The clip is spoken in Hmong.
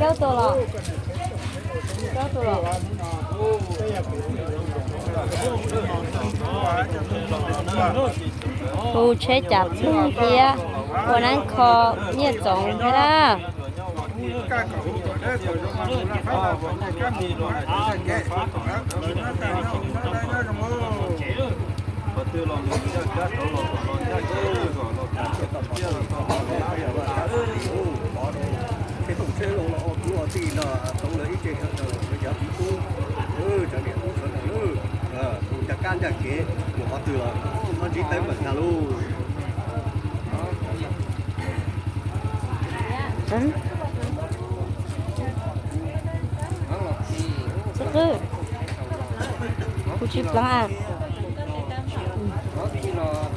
Tus tsheb cas plig thiab, ua neeb kho nyiaj txoov thiab na. Tus tsheb zoo los ua kwv ua tij no, tau lawv ib tse sawv daws, cov tub, cov niam tub sawv daws, mus ncaj kab ncaj kev, mus qhov twg los txhob ntsib teeb meem ntag lauj. Xib hwb, kuv tsis pleev a.